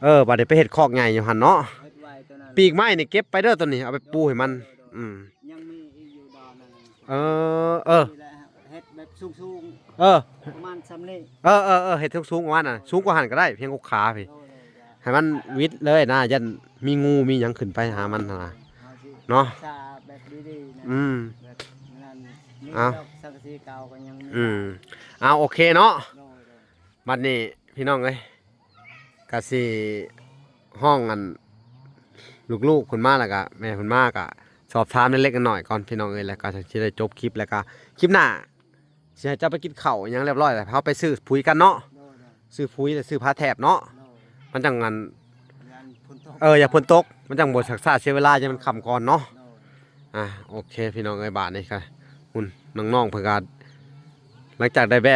ເອີ ບັດນີ້ໄປເຮັດຄອກໃຫຍ່ຢູ່ຫັ້ນເນາະ ເຮັດໄວ້ໂຕນັ້ນ ປີກໄມ້ນີ້ເກັບໄປເດີ ໂຕນີ້ເອົາໄປປູໃຫ້ມັນ ໂດຍໆໆ ອືມ ຍັງມີອີກຢູ່ດອນນັ້ນ ເອີ ເອີ ນີ້ແຫຼະ ເຮັດແບບສູງໆ ເອີ ປະມານສ່ຳນີ້ ເອີໆໆ ເຮັດສູງໆ ປະມານນັ້ນ ສູງກວ່າຫັ້ນກໍໄດ້ ພຽງຫົກຂາພີ້ ໂດຍໆ ໃຫ້ມັນວິດເລີຍນະ ຢ້ານມີງູມີຫຍັງຂຶ້ນໄປຫາມັນຫັ້ນນະ ເນາະ ສາແບບດີໆນະ ອືມ ແບບນັ້ນ ມີ ເອົ້າ ດອກສັງກະສີເກົ່າກໍຍັງມີ ອືມ ເອົາ ໂອເຄເນາະ ໂດຍໆ ບັດນີ້ ພີ່ນ້ອງເອີຍ ກະຊິຮ້ອງອັນ ລູກໆເພິ່ນມາ ແລ້ວກະແມ່ເພິ່ນມາ ກະສອບຖາມເລັກໆນ້ອຍໆກ່ອນ ພີ່ນ້ອງເອີຍ ແລ້ວກະຊິໄດ້ຈົບຄລິບ ແລ້ວກະຄລິບໜ້າ ຊິໃຫ້ເຈົ້າໄປກິນເຂົ້າອີ່ຫຍັງລຽບຮ້ອຍແລ້ວ ເຮົາໄປຊື້ປຸຍກັນເນາະ ໂດຍໆ ຊື້ປຸຍ ແລ້ວຊື້ຜ້າແຖບເນາະ ໂດຍ ມັນຈັ່ງອັນ ຢ້ານຝົນຕົກ ເອີ ຢ່າຝົນຕົກ ມັນຈັ່ງບໍ່ຊັກຊ້າເສຍເວລາ ຢ່າມັນຄ່ຳກ່ອນເນາະ ໂດຍ ອ່າ ໂອເຄ ພີ່ນ້ອງເອີຍ ບາດນີ້ກະ ຫຸ້ນ ນ້ອງໆເພິ່ນກະ ຫຼັງຈາກໄດ້ແບ້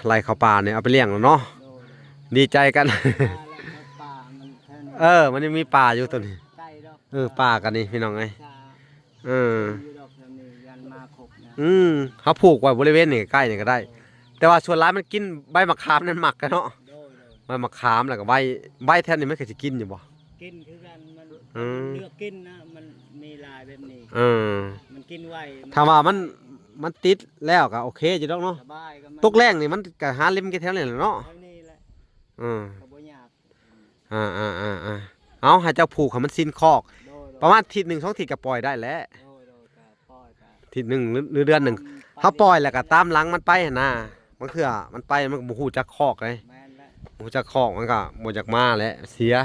ໄລ່ເຂົ້າປ່ານີ້ ເອົາໄປລ້ຽງແລ້ວເນາະ ໂດຍໆ ດີໃຈກັນ ອ່າ ແລ້ວກໍປ່າມັນເທິງ ເອີ ມັນຍັງມີປ່າຢູ່ຕົວນີ້ ໃກ້ດອກ ເອີ ປ່າກັນນີ້ ພີ່ນ້ອງເອີຍ ເອີ ຢູ່ດອກແຖວນີ້ ຢ້ານໝາຄົບນະ ອືມ ເຮົາຜູກໄວ້ບໍລິເວນນີ້ ໃກ້ໆນີ້ກໍໄດ້ ໂດຍ ແຕ່ວ່າສ່ວນຫຼາຍມັນກິນໃບໝາກຂາມນັ້ນມັກກັນເນາະ ໂດຍໆ ໃບໝາກຂາມ ແລ້ວກໍໃບ ໃບແຖວນີ້ມັນກໍຊິກິນຢູ່ບໍ່? ກິນຄືກັນ ມັນ ອືມ ເລືອກກິນນະ ມັນມີຫຼາຍແບບນີ້ ເອີ ມັນກິນໄວ ຖ້າວ່າມັນ ມັນຕິດແລ້ວກໍໂອເຄຢູ່ດອກເນາະ ສະບາຍ ກໍມັນ ຕົກແລ້ງນີ້ມັນກໍຫາເລັມຢູ່ແຖວນີ້ແຫຼະເນາະ ແຖວນີ້ແຫຼະ ເອີ ກໍບໍ່ຍາກ ອ່າໆໆໆ ເອົາ ໃຫ້ເຈົ້າຜູກໃຫ້ມັນຊິນຄອກ ໂດຍໆ ປະມານທິດໜຶ່ງສອງທິດກໍປ່ອຍໄດ້ແຫຼະ ໂດຍໆ ກໍປ່ອຍ ກໍທິດໜຶ່ງ ຫຼື ຫຼືເດືອນໜຶ່ງ ຕາມ ເຮົາປ່ອຍແລ້ວກໍຕາມຫຼັງມັນໄປຫັ້ນນາ ບາງເທື່ອມັນໄປ ມັນກໍບໍ່ຮູ້ຈັກຄອກເດ້ ແມ່ນແຫຼະ ບໍ່ຮູ້ຈັກຄອກ ມັນກໍບໍ່ຢາກມາແຫຼະ ເສຍ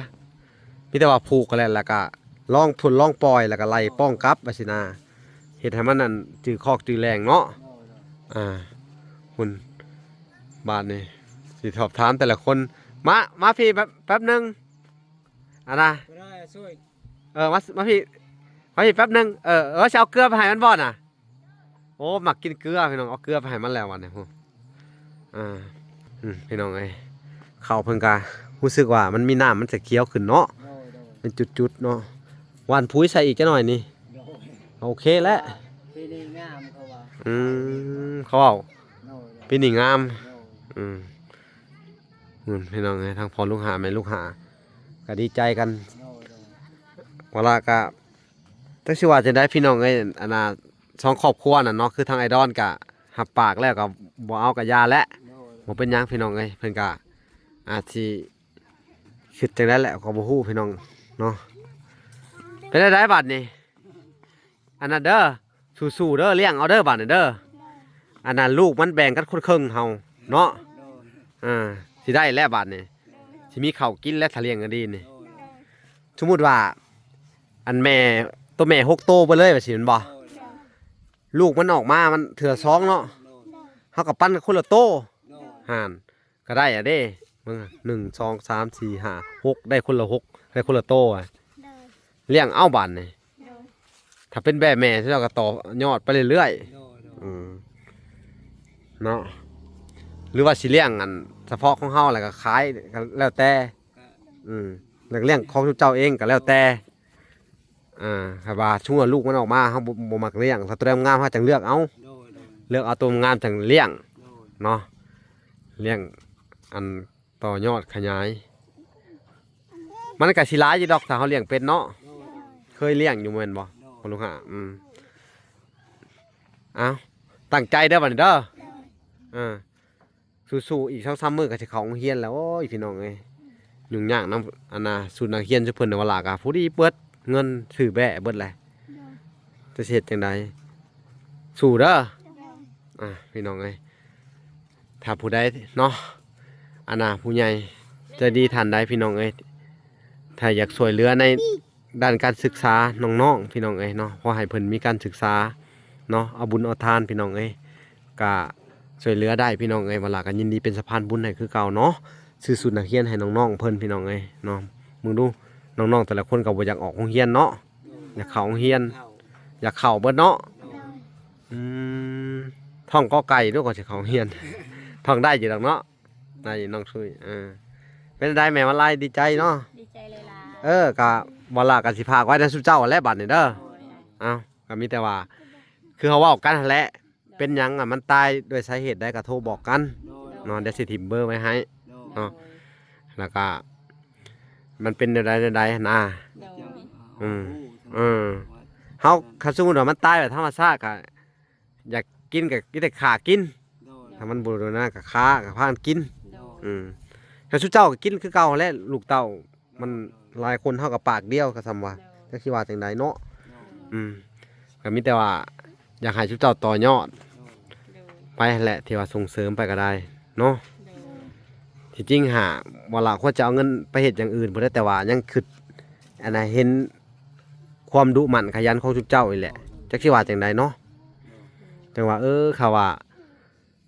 ມີແຕ່ວ່າຜູກຫັ້ນແຫຼະ ແລ້ວກໍລອງທົດລອງປ່ອຍ ແລ້ວກໍໄລ່ປ້ອງກັບວ່າຊີ້ນາ ເຮັດໃຫ້ມັນອັນຈື່ຄອກຈື່ແຫຼງເນາະ ໂດຍໆ ອ່າ ຫຸ້ນ ບາດນີ້ຊິສອບຖາມແຕ່ລະຄົນ ມາ ມາພີ້ແປັບ ແປັບໜຶ່ງ ອັນນະ ເອີ ມາ ມາພີ້ ມາພີ້ແປັບໜຶ່ງ ເອີ ເອີ ຊິເອົາເກືອໄປໃຫ້ມັນບໍ່ນະ? ໂອ້ ມັກກິນເກືອ ພີ່ນ້ອງ ເອົາເກືອໄປໃຫ້ມັນແລ້ວບັດນີ້ ອ່າ ອືມ ພີ່ນ້ອງເອີຍ ເຂົ້າເພິ່ນກະຮູ້ສຶກວ່າມັນມີນ້ຳ ມັນຈະຂຽວຂຶ້ນເນາະ ໂດຍໆ ເປັນຈຸດໆເນາະ ຫວ່ານປຸ໋ຍໃສ່ອີກຈັກໜ້ອຍນີ້ ໂດຍ ໂອເຄແລ້ວ ປີນີ້ງາມ ເຂົາວ່າ ອືມ ເຂົາເວົ້າ ໂດຍໆ ປີນີ້ງາມ ໂດຍ ອືມ ອືມ ພີ່ນ້ອງເອີຍ ທັງພໍ່ລູກຫ້າແມ່ລູກຫ້າກະດີໃຈກັນ ໂດຍໆ ເວລາກະ ຈັກຊິວ່າຈັ່ງໃດ ພີ່ນ້ອງເອີຍ ອັນນ່າ ສອງຄອບຄົວນັ້ນເນາະ ຄືທາງອ້າຍດອນກະຮັບປາກແລ້ວ ກະບໍ່ເອົາກະຢ່າແຫຼະ ໂດຍ ບໍ່ເປັນຫຍັງ ພີ່ນ້ອງເອີຍ ເພິ່ນກະອາດຊິຄິດຈັ່ງໃດແຫຼະ ກໍບໍ່ຮູ້ ພີ່ນ້ອງເນາະ ເປັນຈັ່ງໃດບາດນີ້ ອັນນັ້ນເດີ ສູ້ໆເດີ ລ້ຽງເອົາເດີບາດນີ້ເດີ ອັນນັ້ນລູກມັນແບ່ງກັນຄົນເຄິ່ງເຮົາເນາະ ໂດຍ ອ່າ ຊິໄດ້ແລ້ວບາດນີ້ ຊິມີເຂົ້າກິນແລ້ວ ຖ້າລ້ຽງກັນດີນີ້ ໂດຍ ສົມມຸດວ່າ ອັນແມ່ ໂຕແມ່ຫົກໂຕໄປເລີຍວ່າຊີ້ແມ່ນບໍ່? ໂດຍ ລູກມັນອອກມາ ມັນເທື່ອສອງເນາະ ໂດຍ ເຮົາກໍປັນຄົນລະໂຕ ໂດຍ ຫັ້ນ ກໍໄດ້ອະເດ້ ເບິ່ງ ໜຶ່ງ ສອງ ສາມ ສີ່ ຫ້າ ຫົກ ໄດ້ຄົນລະຫົກ ໄດ້ຄົນລະໂຕອະ ໂດຍ ລ້ຽງເອົາບາດນີ້ ໂດຍ ຖ້າເປັນແບບແມ່ ເຈົ້າກໍຕໍ່ຍອດໄປເລື້ອຍໆ ໂດຍໆ ອືມ ເນາະ ຫຼືວ່າຊິລ້ຽງອັນສະເພາະຂອງເຮົາ ແລ້ວກໍຂາຍ ກໍແລ້ວແຕ່ ກະ ອືມ ຢາກລ້ຽງຂອງເຈົ້າເອງກໍແລ້ວແຕ່ ອ່າ ຖ້າວ່າສົມມຸດວ່າລູກມັນອອກມາ ເຮົາບໍ່ ບໍ່ມັກລ້ຽງ ຖ້າໂຕໃດງາມ ເຮົາຈັ່ງເລືອກເອົາ ໂດຍ ໂດຍ ເລືອກເອົາໂຕງາມຈັ່ງລ້ຽງ ໂດຍ ເນາະ ລ້ຽງອັນ ຕໍ່ຍອດຂະຫຍາຍ ມັນກະຊິຫຼາຍຢູ່ດອກ ຖ້າເຮົາລ້ຽງເປັນເນາະ ໂດຍ ເຄີຍລ້ຽງຢູ່ແມ່ນບໍ່ ໂດຍ ພໍ່ລຸງຫາ? ອືມ ເອົາ ຕັ້ງໃຈເດີບັດນີ້ເດີ ໂດຍ ເອີ ສູ້ໆ ອີກສອງສາມມື້ກໍຊິເຂົ້າໂຮງຮຽນແລ້ວ ໂອ້ຍ ພີ່ນ້ອງເອີຍ ຫຍຸ້ງຍາກນຳ ອັນນ່າ ຊຸດນັກຮຽນຊຸມເພິ່ນ ວາລາກະພໍດີເບິດ ເງິນຊື້ແບ້ເບິດແຫຼະ ໂດຍ ຈະຊິເຮັດຈັ່ງໃດ ສູ້ເດີ ໂດຍ ອ່າ ພີ່ນ້ອງເອີຍ ຖ້າຜູ້ໃດເນາະ ອັນນ່າ ຜູ້ໃຫຍ່ໃຈດີທ່ານໃດ ພີ່ນ້ອງເອີຍ ຖ້າຢາກຊ່ວຍເຫຼືອໃນດ້ານການສຶກສານ້ອງໆ ພີ່ນ້ອງເອີຍເນາະ ຂໍໃຫ້ເພິ່ນມີການສຶກສາເນາະ ເອົາບຸນເອົາທານ ພີ່ນ້ອງເອີຍ ກະຊ່ວຍເຫຼືອໄດ້ ພີ່ນ້ອງເອີຍ ວາລາກະຍິນດີເປັນສະພານບຸນໃຫ້ຄືເກົ່າເນາະ ຊື້ຊຸດນັກຮຽນໃຫ້ນ້ອງໆ ເພິ່ນ ພີ່ນ້ອງເອີຍເນາະ ເບິ່ງດູ ນ້ອງໆ ແຕ່ລະຄົນກໍບໍ່ຢາກອອກໂຮງຮຽນເນາະ ຢາກເຂົ້າໂຮງຮຽນ ຢາກເຂົ້າເບິດເນາະ ອືມ ທ່ອງກໍໄກ່ດູ ກໍຊິເຂົ້າໂຮງຮຽນ ທ່ອງໄດ້ຢູ່ດອກເນາະ ໄດ້ຢູ່ນ້ອງຊຸຍ ເອີ ເປັນໃດແມ່ມາລາຍ ດີໃຈເນາະ? ດີໃຈຫຼາຍໆ ເອີ ກະ ວາລາກະຊິຝາກໄວ້ນຳຊຸມເຈົ້າແຫຼະບັດນີ້ເດີ ໂດຍ ເອົ້າ ກະມີແຕ່ວ່າ ຄືເຮົາເວົ້າກັນຫັ້ນແຫຼະ ໂດຍ ເປັນຫຍັງ ອະ ມັນຕາຍດ້ວຍສາເຫດໃດກະໂທບອກກັນ ໂດຍ ເນາະ ດຽວຊິຖິ້ມເບີໄວ້ໃຫ້ ໂດຍ ເນາະ ແລ້ວກະ ມັນເປັນແນວໃດແນວໃດຫັ້ນນະ ໂດຍ ອືມ ເອີ ເຮົາ ຄັນສົມມຸດວ່າມັນຕາຍແບບທຳມະຊາດກະ ຢາກກິນກໍມີແຕ່ຂ້າກິນ ໂດຍ ຖ້າມັນບໍ່ໂດນນະກໍຂ້າ ກໍພາກັນກິນ ໂດຍ ອືມ ແລ້ວຊຸມເຈົ້າກໍກິນຄືເກົ່າແຫຼະ ລູກເຕົ້າມັນຫຼາຍຄົນ ເຮົາກໍປາກດຽວ ກໍສ່ຳວ່າ ໂດຍ ຈັກຊິວ່າຈັ່ງໃດເນາະ ໂດຍ ອືມ ກໍມີແຕ່ວ່າຢາກໃຫ້ຊຸມເຈົ້າຕໍ່ຍອດ ໂດຍ ໂດຍ ໄປຫັ້ນແຫຼະ ທີ່ວ່າສົ່ງເສີມໄປກໍໄດ້ເນາະ ໂດຍ ທີ່ຈິງຫາ ບໍ່ລະ ຄວນຈະເອົາເງິນໄປເຮັດຢ່າງອື່ນພຸ້ນແຫຼະ ແຕ່ວ່າຍັງຄິດ ອັນນ່າ ເຫັນຄວາມດຸໝັ່ນຂະຫຍັນຂອງຊຸມເຈົ້ານີ້ແຫຼະ ຈັກຊິວ່າຈັ່ງໃດເນາະ ຈັ່ງວ່າ ເອີ ເຂົາວ່າ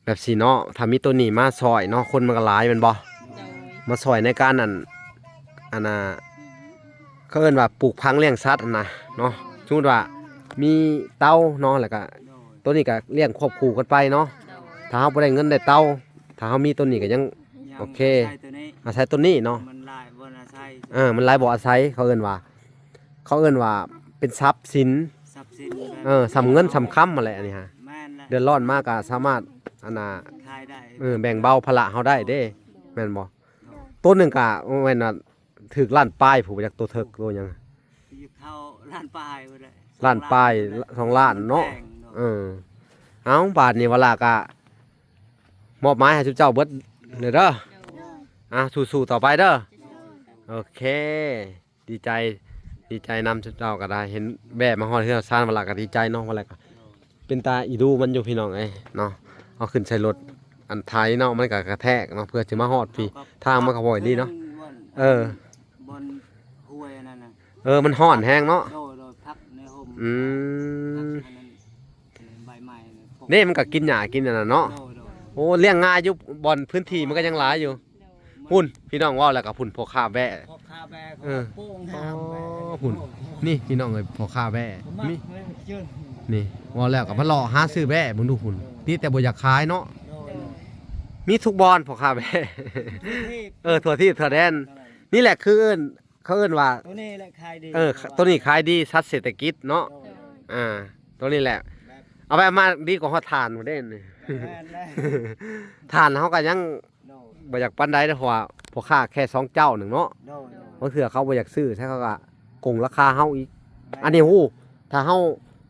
ແບບຊີ້ເນາະ ຖ້າມີໂຕນີ້ມາຊ່ອຍເນາະ ຄົນມັນກໍຫຼາຍແມ່ນບໍ່? ໂດຍ ມາຊ່ອຍໃນການ ອັນ ອັນນ່າ ເຂົາເອີ້ນວ່າປູກຝັງລ້ຽງສັດຫັ້ນນະເນາະ ສົມມຸດວ່າມີເຕົາເນາະ ແລ້ວກໍ ໂດຍ ໂຕນີ້ກໍລ້ຽງຄວບຄູ່ກັນໄປເນາະ ໂດຍ ຖ້າເຮົາບໍ່ໄດ້ເງິນໄດ້ເຕົາ ຖ້າເຮົາມີໂຕນີ້ກໍຍັງ ຍັງ ໂອເຄ ອາໄສໂຕນີ້ ອາໄສໂຕນີ້ເນາະ ມັນຫຼາຍບ່ອນອາໄສ ເອີ ມັນຫຼາຍບ່ອນອາໄສ ເຂົາເອີ້ນວ່າ ເຂົາເອີ້ນວ່າເປັນຊັບສິນ ຊັບສິນ ເອີ ສ່ຳເງິນສ່ຳຄຳຫັ້ນແຫຼະ ອັນນີ້ຫາ ແມ່ນແຫຼະ ເດືອດຮ້ອນມາກໍສາມາດ ອັນນ່າ ຂາຍໄດ້ ເອີ ແບ່ງເບົາພາລະເຮົາໄດ້ເດ້ ແມ່ນບໍ່? ໂຕໜຶ່ງກໍແມ່ນວ່າຖືກລ້ານປາຍພຸ້ນ ບໍ່ຈັກໂຕເຖິກໂຕຫຍັງ ຢູ່ເທົ່າລ້ານປາຍພຸ້ນແຫຼະ ລ້ານປາຍ ສອງລ້ານເນາະ ແພງເນາະ ເອີ ເອົາ ບາດນີ້ວາລາກະມອບໝາຍໃຫ້ຊຸມເຈົ້າເບິດເລີຍເດີ ອ່າ ສູ້ໆ ຕໍ່ໄປເດີ ໂອເຄ. ດີໃຈ ດີໃຈນຳເຈົ້າກໍໄດ້ ເຫັນແວ່ມາຮອດເຮືອນຊານ ວາລາກໍດີໃຈເນາະ ວາລາກໍເປັນຕາອີດູມັນຢູ່ ພີ່ນ້ອງເອີຍເນາະ ເອົາຂຶ້ນໃສ່ລົດອັນໄຖເນາະ ມັນກໍກະແທກເນາະ ເພື່ອຊິມາຮອດພີ້ ທາງມັນກໍບໍ່ດີເນາະ ເອີ ບ່ອນຫ້ວຍອັນນັ້ນນະ ເອີ ມັນຮ້ອນແຮງເນາະ ໂດຍໆ ພັກໃນຮົ່ມ ອືມ ພັກອັນນັ້ນ ໃບໄມ້ ເດ້ ມັນກໍກິນຫຍ້າກິນອັນນັ້ນເນາະ ໂດຍໆ ໂອ້ ລ້ຽງງ່າຍຢູ່ ບ່ອນພື້ນທີ່ມັນກໍຍັງຫຼາຍຢູ່ ໂດຍ ພຸ້ນ ພີ່ນ້ອງເວົ້າແລ້ວກໍພຸ້ນ ພໍ່ຄ້າແບ້ ພໍ່ຄ້າແບ້ ເອີ ໂປ້ງ ອໍ ງາມແບ້ ພຸ້ນ ນີ້ພີ່ນ້ອງເອີຍ ພໍ່ຄ້າແບ້ ນີ້ ນີ້ ເວົ້າແລ້ວກໍມາເລາະຫາຊື້ແບ້ເບິ່ງດູພຸ້ນ ຕິແຕ່ບໍ່ຢາກຂາຍເນາະ ໂດຍ ມີທຸກບ່ອນພໍ່ຄ້າແບ້ ເອີ ທົ່ວທີບທົ່ວແດນ ນີ້ແຫຼະຄືເອີ້ນ ເຂົາເອີ້ນວ່າ ໂຕນີ້ແຫຼະຂາຍດີ ເອີ ໂຕນີ້ຂາຍດີ ສັດເສດຖະກິດເນາະ ໂດຍ ອ່າ ໂຕນີ້ແຫຼະ ແບບ ເອົາໄປເອົາມາດີກວ່າຮອດຖ່ານພຸ້ນເດ້ ແມ່ນແຫຼະ ຖ່ານເຮົາກໍຍັງ ໂດຍ ບໍ່ຢາກປານໃດເດ້ ເພາະວ່າພໍ່ຄ້າແຄ່ສອງເຈົ້າໜຶ່ງເນາະ ໂດຍໆ ບາງເທື່ອເຂົາບໍ່ຢາກຊື້ ໃຊ້ເຂົາກໍກົງລາຄາເຮົາອີກ ແມ່ນ ອັນນີ້ ໂອ້ ຖ້າເຮົາ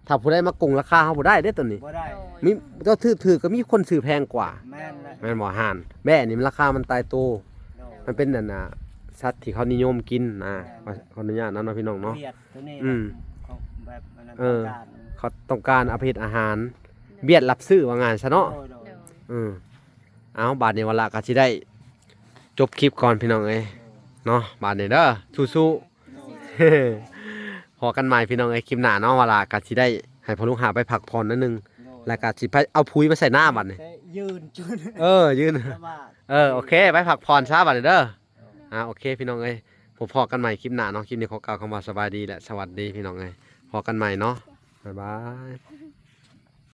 ຖ້າຜູ້ໃດມາກົງລາຄາເຮົາບໍ່ໄດ້ເດ້ໂຕນີ້ ບໍ່ໄດ້ ມີ ເຈົ້າຖືກໆ ກໍມີຄົນຊື້ແພງກວ່າ ແມ່ນແຫຼະ ແມ່ນບໍ່? ຫ່ານ ແບ້ນີ້ມັນລາຄາມັນຕາຍໂຕ ໂດຍ ມັນເປັນອັນນ່າ ສັດທີ່ເຂົານິຍົມກິນນະ ແມ່ນ ຂໍອະນຸຍາດນຳເນາະ ພີ່ນ້ອງເນາະ ວຽດໂຕນີ້ ອືມ ຂອງແບບອັນນັ້ນ ເອີ ຕ້ອງການ ເຂົາຕ້ອງການເອົາໄປເຮັດອາຫານ ວຽດຮັບຊື້ວ່າງ່າຍຊະເນາະ ໂດຍໆ ອືມ ເອົາ ບາດນີ້ວາລາກໍຊິໄດ້ຈົບຄລິບກ່ອນ ພີ່ນ້ອງເອີຍເນາະ ບາດນີ້ເດີ ສູ້ໆ ພໍ້ກັນໃໝ່ພີ່ນ້ອງເອີຍ ຄລິບໜ້າເນາະ ວາລາກໍຊິໄດ້ໃຫ້ພໍ່ລຸງຫາໄປພັກຜ່ອນໜ້ອຍໜຶ່ງ ແລ້ວກໍຊິໄປເອົາປຸ໋ຍມາໃສ່ນາບັດນີ້ ແຕ່ຢືນຈຸດ ເອີ ຢືນ ສະບາຍ ເອີ ໂອເຄ ໄປພັກຜ່ອນຊະບັດນີ້ເດີ ອ່າ ໂອເຄ ພີ່ນ້ອງເອີຍ ພົບພໍ້ກັນໃໝ່ຄລິບໜ້າເນາະ ຄລິບນີ້ຂໍກ່າວຄຳວ່າສະບາຍດີ ແລະ ສະຫວັດດີ ພີ່ນ້ອງເອີຍ ພໍ້ກັນໃໝ່ເນາະ ບາຍບາຍ.